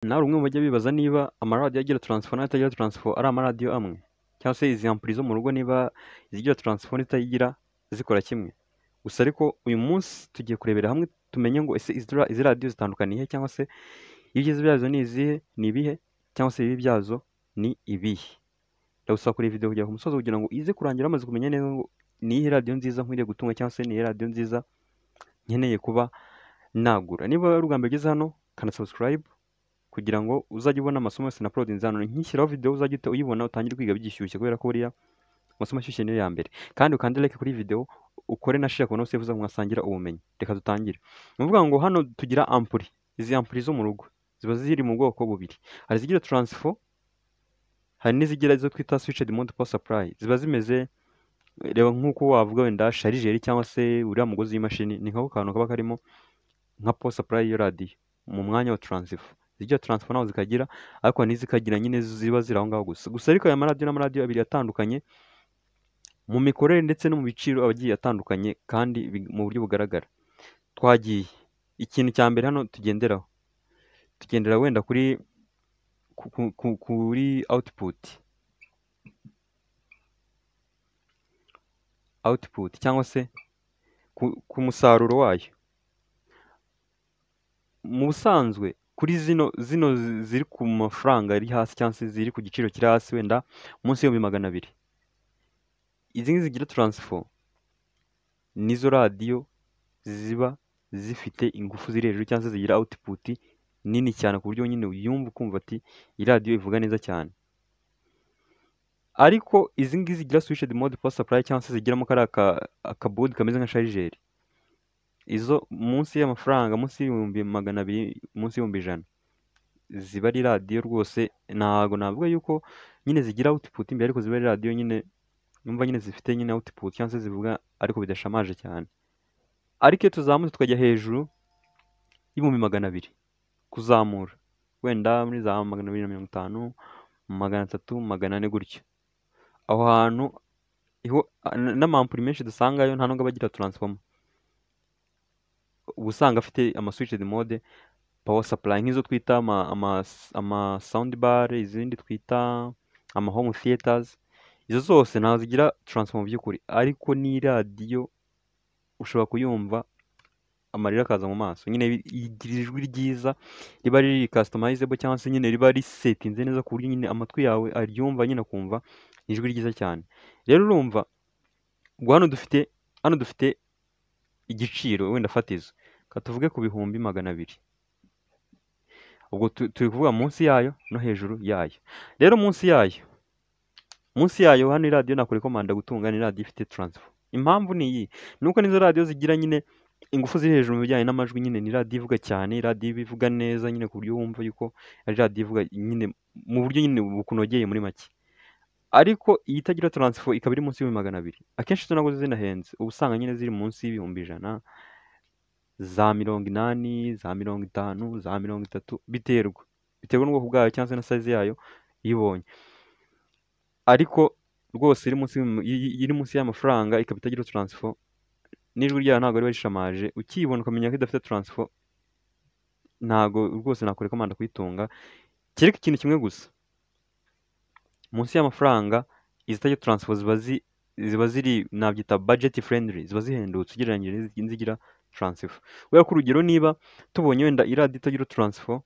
Nawe umwe mu bajya bibaza niba amaradiyo agira taransifo n'atagira taransifo ari amaradiyo amwe, cyangwa se izi ampuri zo mu rugo niba izigira taransifo n'izitayigira zikora kimwe. Gusa ariko uyu munsi tugiye kurebera hamwe tumenye ngo ese izi radiyo zitandukaniye he, cyangwa se ibyiza byazo ni izihe, ni ibihe, cyangwa se ibibi byazo ni ibihe. Ndagusaba kureba video kugera ku musozo kugira ngo ize kurangira wamaze kumenya neza ngo ni iyihe radiyo nziza nkwiriye gutunga, cyangwa se ni iyihe radiyo nziza nkeneye kuba nagura. Niba ari ubwa mbere ugeze hano, kanda subscribe kugira ngo uzajye ubona amasomo yose na uploadinze hano. Nkishyiraho video uzajye uhita uyibona utangire kwiga bigishyushye, kubera ko buriya amasomo ashyushye niyo ya mbere. Kandi ukande like kuri video, ukore na share ku bantu bose wifuza mwasangira ubumenyi. Reka dutangire. Ni ukuvuga ngo hano tugira ampuri. Izi ampuri zo mu rugo ziba ziri mu bwoko bubiri. Hari izigira taransifo, hari n'izigira izo twita switched mode power supply. Ziba zimeze, reba nk'uko wavuga wenda sharijeri cyangwa se uriya mugozi w'imashini, ni nk'ako kantu kaba karimo nka power supply y'iyo radiyo mu mwanya wa taransifo. Izigira taransifo naho zikagira, ariko n'izikagira nyine ziba ziri aho ngaho gusa. Gusa ariko aya maradiyo n'amaradiyo abiri atandukanye mu mikorere ndetse no mu biciro aba agiye atandukanye kandi mu buryo bugaragara. Twagiye. Ikintu cya mbere hano tugenderaho, tugendera wenda kuri output. Output cyangwa se ku musaruro wayo. Mu busanzwe kuri zino ziri ku mafaranga ari hasi cyangwa se ziri ku giciro kiri hasi wenda munsi y'ibihumbi 200. Izi ngizi zigira taransifo nizo radiyo ziba zifite ingufu ziri hejuru cyangwa se zigira output nini cyane ku buryo nyine uyumva ukumva ati iyi radiyo ivuga neza cyane. Ariko izi ngizi zigira switched mode power supply cyangwa se zigiramo kariya akabodi kameze nka sharijeri, izo munsi y'amafaranga munsi y'ibihumbi 200, munsi y'ibihumbi 100, ziba ari radiyo rwose. Ntago navuga yuko nyine zigira output imbere, ariko ziba ari radiyo nyine numva nyine zifite nyine output cyangwa se zivuga ariko bidashamaje cyane. Ariko iyo tuzamutse tukajya hejuru y'ibihumbi 200 kuzamura, wenda muri za 250, 300, 400 gutyo, aho hantu n'amampuri menshi dusangayo nta nubwo aba agira taransifoma, uba usanga afite ama switched mode power supply nk'izo twita ama sound bar, izindi twita ama home theaters. Izo zose ntabwo zigira taransifoma mu by'ukuri, ariko ni radiyo ushobora kuyumva amarira akaza mu maso. Nyine igira ijwi ryiza riba riri customizable cyangwa se nyine riba risetinze neza ku buryo nyine amatwi yawe aryumva nyine akumva ni ijwi ryiza cyane. Rero urumva ubwo hano dufite igiciro wenda fatizo, reka tuvuge ku bihumbi 200. Ubwo turi kuvuga munsi yayo no hejuru yayo. Rero munsi yayo hano iradiyo nakurekomanda gutunga ni radiyo ifite taransifo. Impamvu ni iyi, ni uko nizo radiyo zigira nyine ingufu ziri hejuru mu bijyanye n'amajwi, nyine ni radiyo ivuga cyane, radiyo ivuga neza nyine ku buryo wumva yuko ari radiyo ivuga nyine mu buryo nyine bukunogeye muri make. Ariko iyi itagira taransifo ikaba iri munsi y'ibihumbi 200, akenshi zo ntabwo zinahenze, uba usanga nyine ziri munsi y'ibihumbi 100, za 80, za 50, za 30, biterwa n'ubwoko bwayo cyangwa se na size yayo uyibonye. Ariko rwose iri munsi y'amafaranga ikaba itagira taransifo, n'ijwi ryayo ntabwo riba rishamaje, ukiyibona ukamenya ko idafite taransifo, ntabwo rwose nakurekomanda kuyitunga, kereka ikintu kimwe gusa. Munsi y'amafaranga izitagira taransifo ziba ziri nabyita budget friendly, ziba zihendutse ugereranyije n'izigira taransifo. Kubera ko urugero niba tubonye wenda iradiyo itagira taransifo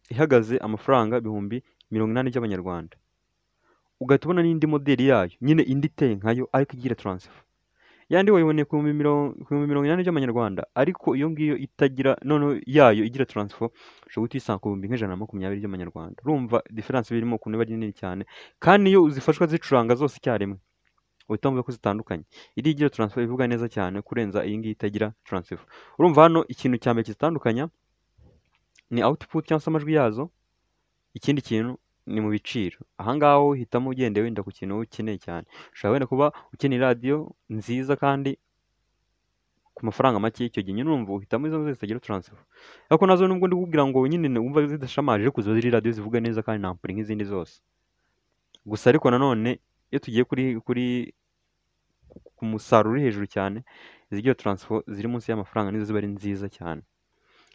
ihagaze amafaranga ibihumbi 80 by'abanyarwanda, ugahita ubona n'indi modeli yayo nyine indi iteye nkayo ariko igira taransifo, yandi wayiboneye ku bihumbi 80 by'amanyarwanda, ariko iyo ngiyo itagira noneho yayo igira taransifo ushobora guhita uyisanga ku bihumbi nka 120 by'amanyarwanda. Urumva diferanse birimo ukuntu iba ari nini cyane, kandi iyo uzifashwa zicuranga zose icyarimwe uhita wumva ko zitandukanye. Iriya igira taransifo ivuga neza cyane kurenza iyi ngiyi itagira taransifo. Urumva hano ikintu cya mbere kizitandukanya ni output cyangwa se amajwi yazo, ikindi kintu ni mu biciro. Aha ngaha uhitamo ugendeye wenda ku kintu ukeneye cyane. Ushobora wenda kuba ukeneye radiyo nziza kandi ku mafaranga make, icyo gihe nyine urumva uhitamo izo zose zitagira taransifo. Ariko nazo nubwo ndi kukubwira ngo nyine wumva zidashamaje, ariko ziba ziri radiyo zivuga neza kandi nta ampuri nk'izindi zose. Gusa ariko nanone iyo tugiye ku musaruro uri hejuru cyane, izigira taransifo ziri munsi y'amafaranga nizo ziba ari nziza cyane.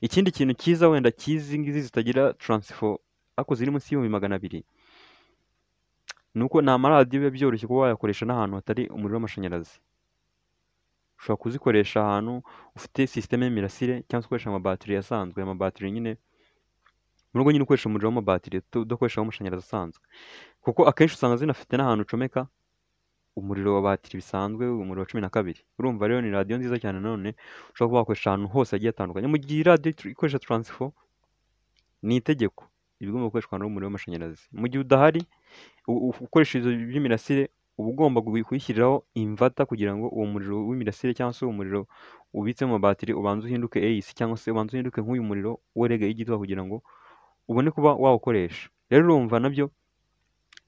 Ikindi kintu cyiza wenda cy'izi ngizi zitagira transfo ariko ziri munsi y'200,000, ni uko ni amaradiyo biba byoroshye kuba wayakoresha n'ahantu hatari umuriro w'amashanyarazi. Ushobora kuzikoresha ahantu ufite sisiteme y'imirasire cyangwa se ukoresha amabatiri asanzwe, amabatiri nyine mu rugo nyine ukoresha umuriro w'amabatiri udakoresha amashanyarazi asanzwe, kuko akenshi usanga zinafite n'ahantu ucomeka umuriro wa batiri bisanzwe, umuriro wa 12. Urumva rero ni radiyo nziza cyane nanone ushobora kuba wakoresha ahantu hose hagiye hatandukanye. Mu gihe radiyo ikoresha transfo ni itegeko iba igomba gukoreshwa n'umuriro w'amashanyarazi. Mu gihe udahari ukoresha ibyo by'imirasire, uba ugomba kuyishyiriraho imvata kugira ngo uwo muriro w'imirasire cyangwa se uwo muriro ubitse mu mabatiri ubanze uhinduke AC cyangwa se ubanze uhinduke nk'uyu muriro w'erega y'igituba kugira ngo ubone kuba wawukoresha. Rero urumva nabyo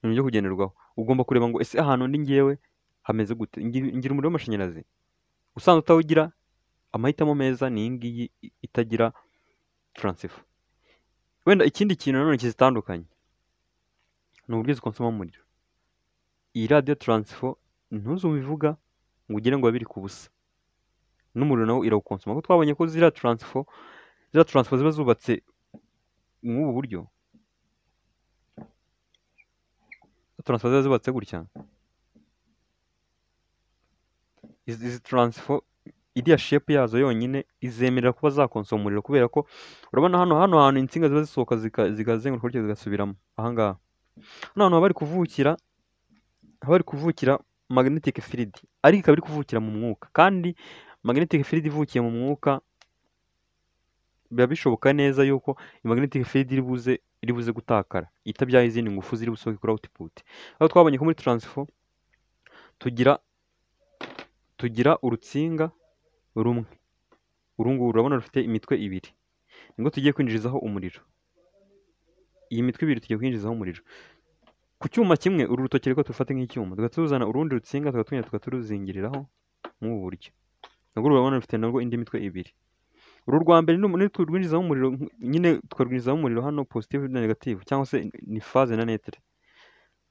ni ibyo kugenderwaho. Ugomba kureba ngo ese ahantu ndi ngewe hameze gute, ngira umuriro w'amashanyarazi? Usanzwe utawugira, amahitamo meza ni iyi ngiyi itagira transfo. Wenda ikindi kintu nanone kizitandukanye ni uburyo zikonsoma umuriro. Iyi radiyo transfo ntuzumve ivuga ngo ugire ngo biba biri ku busa, n'umuriro nawo irawukonsoma, kuko twabonye ko ziriya transfo ziba zubatse nk'ubu buryo, transfo ziba zubatse gutya. Izi transfo iriya shepu yazo yonyine izemerera kuba zakonsoma umuriro, kubera ko urabona hano hantu insinga ziba zisohoka zikazenguruka gutya zigasubiramo. Aha ngaha hano hantu haba hari kuvukira magnetic field, ariko ikaba iri kuvukira mu mwuka, kandi magnetic field ivukiye mu mwuka biba bishoboka neza yuko magnetic field iri buze gutakara itabyaye izindi ngufu ziri busohoke kuri output. Aho twabonye ko muri transfo tugira urutsinga rumwe, uru nguru urabona rufite imitwe ibiri, nibwo tugiye kwinjirizaho umuriro. Iyi mitwe ibiri tugiye kwinjizaho umuriro ku cyuma kimwe, uru rutoki reko tufate nk'icyuma, tugatuzana urundi rutsinga tugatwenya tukaturuzingiriraho nk'ubu buryo, nabwo urabona rufite nabwo indi mitwe ibiri. Uru rwa mbere niturwinjizaho umuriro nyine tukarwinjizaho umuriro hano positive na negative cyangwa se ni phase na netre,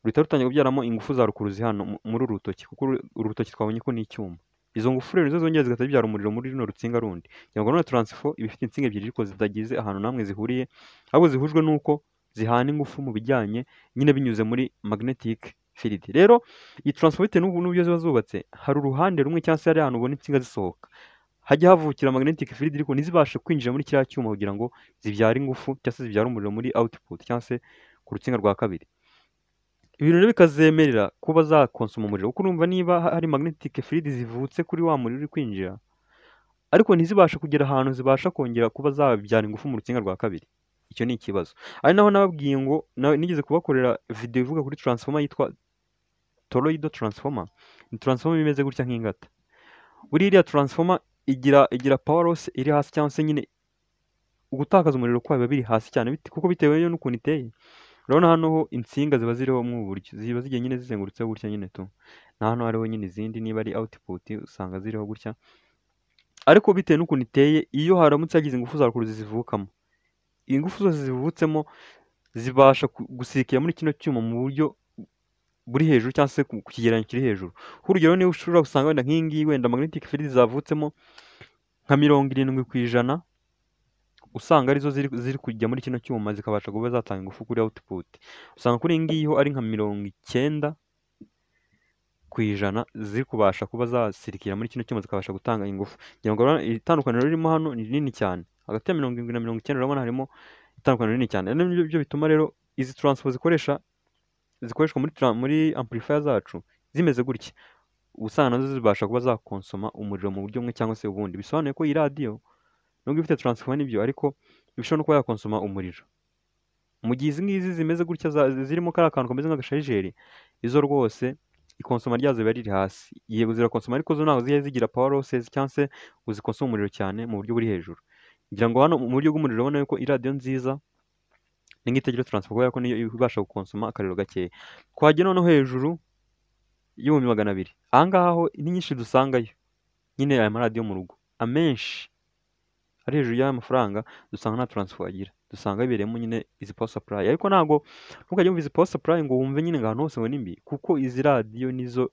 ruhita rutangira kubyaramo ingufu za rukuruzi hano muri uru rutoki, kuko uru rutoki twabonye ko ni icyuma. Izo ngufu rero nizo zongera zigahita zibyara umuriro muri runo rutsinga rundi. Kugira ngo none transfo iba ifite insinga ebyiri ariko zitagize ahantu namwe zihuriye, ahubwo zihujwe n'uko zihana ingufu mu bijyanye nyine binyuze muri magnetic field. Rero iyi transfo bitewe n'uburyo ziba zubatse, hari uruhande rumwe cyangwa se hari ahantu ubona insinga zisohoka, hajya havukira magnetic field ariko ntizibashe kwinjira muri kiriya cyuma kugira ngo zibyare ingufu cyangwa se zibyare umuriro muri output cyangwa se ku rutsinga rwa kabiri. Ibintu rero bikazemerera kuba zakonsoma umuriro, kuko urumva niba hari magnetic field zivutse kuri wa muriro uri kwinjira, ariko ntizibashe kugera ahantu zibasha kongera kuba zabyara ingufu mu rutsinga rwa kabiri, icyo ni ikibazo. Ari naho nababwiye ngo nigeze kubakorera video ivuga kuri transformer yitwa toroidal transformer. Ni transformer imeze gutya nk'ingata. Buriya iriya transformer igira power loss iri hasi, cyangwa se nyine ugutakaza umuriro kwayo biba biri hasi cyane, kuko bitewe n'ukuntu iteye. Urabona hano ho insinga ziba ziriho mu buryo, ziba zigiye nyine zizengurutseho gutya nyine tu, na hano hariho nyine izindi, niba ari output usanga ziriho gutya, ariko bitewe n'ukuntu iteye, iyo haramutse hagize ingufu za rukuruzi zivukamo, ingufu zose zivutsemo zibasha gusikira muri kino cyuma mu buryo buri hejuru cyangwa se ku kigereranyo kiri hejuru. Urugero niba ushobora gusanga wenda nk'iyi ngiyi wenda magnetic field zavutsemo nka 70% usanga arizo ziri kujya muri kino cyuma zikabasha kuba zatanga ingufu kuri output. Usanga kuri iyi ngiyi ho ari nka 90% ziri kubasha kuba zasirikira muri kino cyuma zikabasha gutanga ingufu. Ngira ngo itandukaniro ririmo hano ni rinini cyane, hagati ya 70 na 90 urabona harimo itandukaniro rinini cyane. Ari nabyo bituma rero izi transfo zikoreshwa muri amplifier zacu zimeze gutya, usanga nazo zibasha kuba zakonsoma umuriro mu buryo bumwe cyangwa se ubundi. Bisobanuye ko iyi radiyo nubwo ifite transfo n'ibyo, ariko ishobora no kuba yakonsoma umuriro. Mu gihe izi ngizi zimeze gutya zirimo kariya kantu kameze nk'agasharijeri, izo rwose ikonsoma ryazo riba riri hasi. Yego zirakonsoma, ariko zo ntabwo zijya zigira power losses cyangwa se ngo zikonsome umuriro cyane mu buryo buri hejuru. Ngira ngo hano mu buryo bw'umuriro urabona yuko iradiyo nziza ni nk'itagira transfo, kubera ko niyo ibasha gukonsoma akariro gakeya. Twajya noneho hejuru y'200,000, aha ngaha ho ni nyinshi dusangayo nyine aya maradiyo mu rugo amenshi ari hejuru y'aya mafaranga dusanga nta transfo agira, dusanga bibereyemo nyine izi power supply. Ariko ntabwo ntukajye wumva izi power supply ngo wumve nyine ngo ahantu hose ngo ni mbi, kuko izi radiyo nizo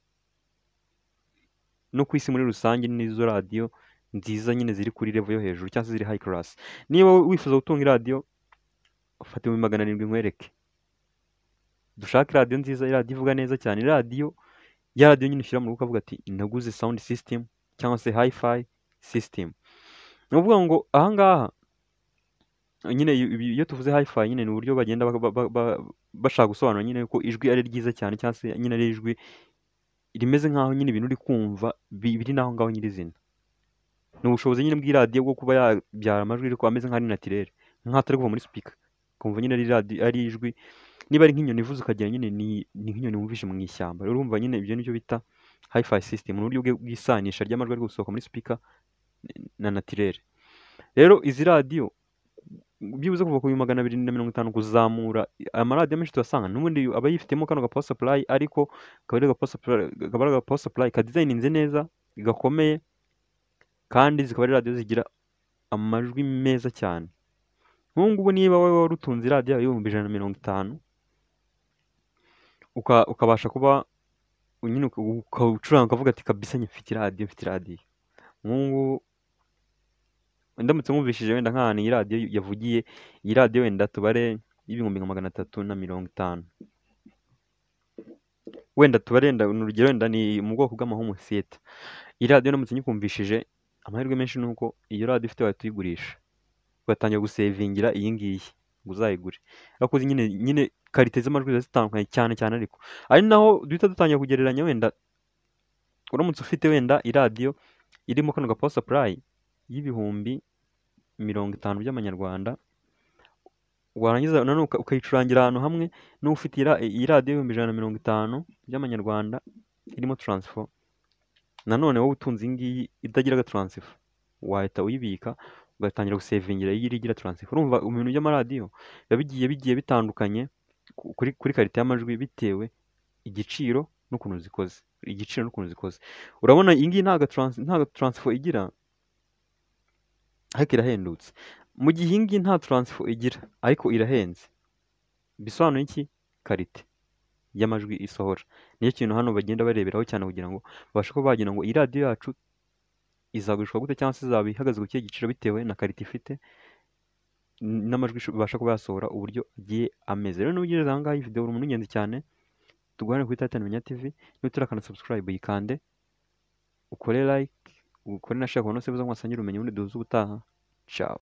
no ku isi muri rusange nizo radiyo nziza nyine ziri kuri level yo hejuru cyangwa se ziri high class. Niba wifuza gutunga iradiyo, fata 700,000 nkwereke. Dushake iradiyo nziza, iradiyo ivuga neza cyane, iradiyo ya radiyo nyine ushyira mu rugo ukavuga ati naguze sound system cyangwa se hi-fi system. Ni ukuvuga ngo aha ngaha nyine iyo tuvuze hi-fi nyine ni uburyo bagenda bashaka gusobanura nyine ko ijwi ari ryiza cyane, cyangwa se nyine ari ijwi rimeze nk'aho nyine ibintu uri kumva biri n'aho ngaho nyirizina. Ni ubushobozi nyine bw'iradiyo bwo kuba yabyara amajwi ariko ameze nk'aho ari naturel, nk'aho atari kuva muri speaker, ukumva nyine ari radiyo, ari ijwi, niba ari nk'inyoni ivuze ukagira nyine ni nk'inyoni wumvishe mu ishyamba. Rero urumva nyine ibyo nibyo bita hi-fi system, ni uburyo bw'isanisha ry'amajwi ari gusohoka muri speaker na naturel. Rero izi radiyo byibuze kuva ku 250,000 kuzamura, amaradiyo menshi tuyasanga n'ubundi aba yifitemo kano ga power supply, ariko akaba ari aga power supply kadizayininze neza, gakomeye, kandi zikaba ari radiyo zigira amajwi meza cyane. Nk'ubu ngubu niba wowe wari utunze iradiyo 150,000, ukabasha kuba nyine ukawucuranga ukavuga ati kabisa mfite iradiyo, mfite iradiyo. Nk'ubu ngubu ndamutse nkumvishije wenda nk'ahantu iyi radiyo yavugiye, iyi radiyo wenda tubare y'350,000, wenda tubare wenda ni urugero wenda ni mu bwoko bw'ama home theater. Iyi radiyo ndamutse nyikumvishije, amahirwe menshi ni uko iyo radiyo ufite wahita uyigurisha, ugatangira gusevingira iyi ngiyi ngo uzayigure. Ariko nyine qualité z'amajwi ziba zitandukanye cyane cyane, ariko ari naho duhita dutangira kugereranya wenda uramutse ufite wenda iradiyo irimo kano ga power supply y'50,000 by'amanyarwanda, warangiza nanone ukayicurangira ahantu hamwe n'ufite iyi radiyo 150,000 by'amanyarwanda irimo transfo, nanone wowe utunze iyi ngiyi itagira aga transfo wahita uyibika ugatangira gusevingira iyi igira transfo. Urumva mu bintu by'amaradiyo biba bigiye bitandukanye kuri qualité y'amajwi bitewe igiciro n'ukuntu zikoze, igiciro n'ukuntu zikoze. Urabona iyi ngiyi nta transfo igira ariko irahendutse, mu gihe iyi ngiyi nta transfo igira ariko irahenze. Bisobanuye iki? Qualité y'amajwi isohora. Niyo kintu hano bagenda bareberaho cyane kugira ngo babashe kuba bagira ngo iyi radiyo yacu izagurishwa gute cyangwa se izaba ihagaze ku kihe giciro bitewe na qualité ifite n'amajwi ibasha kuba yasohora uburyo agiye ameze. Rero niba ugeze aha ngaha iyi video uri umuntu w'ingenzi cyane, tuguhane kuri Titan Menya TV, niba utarakanda subscribe yikande, ukore like, ukore na share ku bantu bose bifuza ko wasangire ubumenyi, ubundi duhuze ubutaha. Ciao.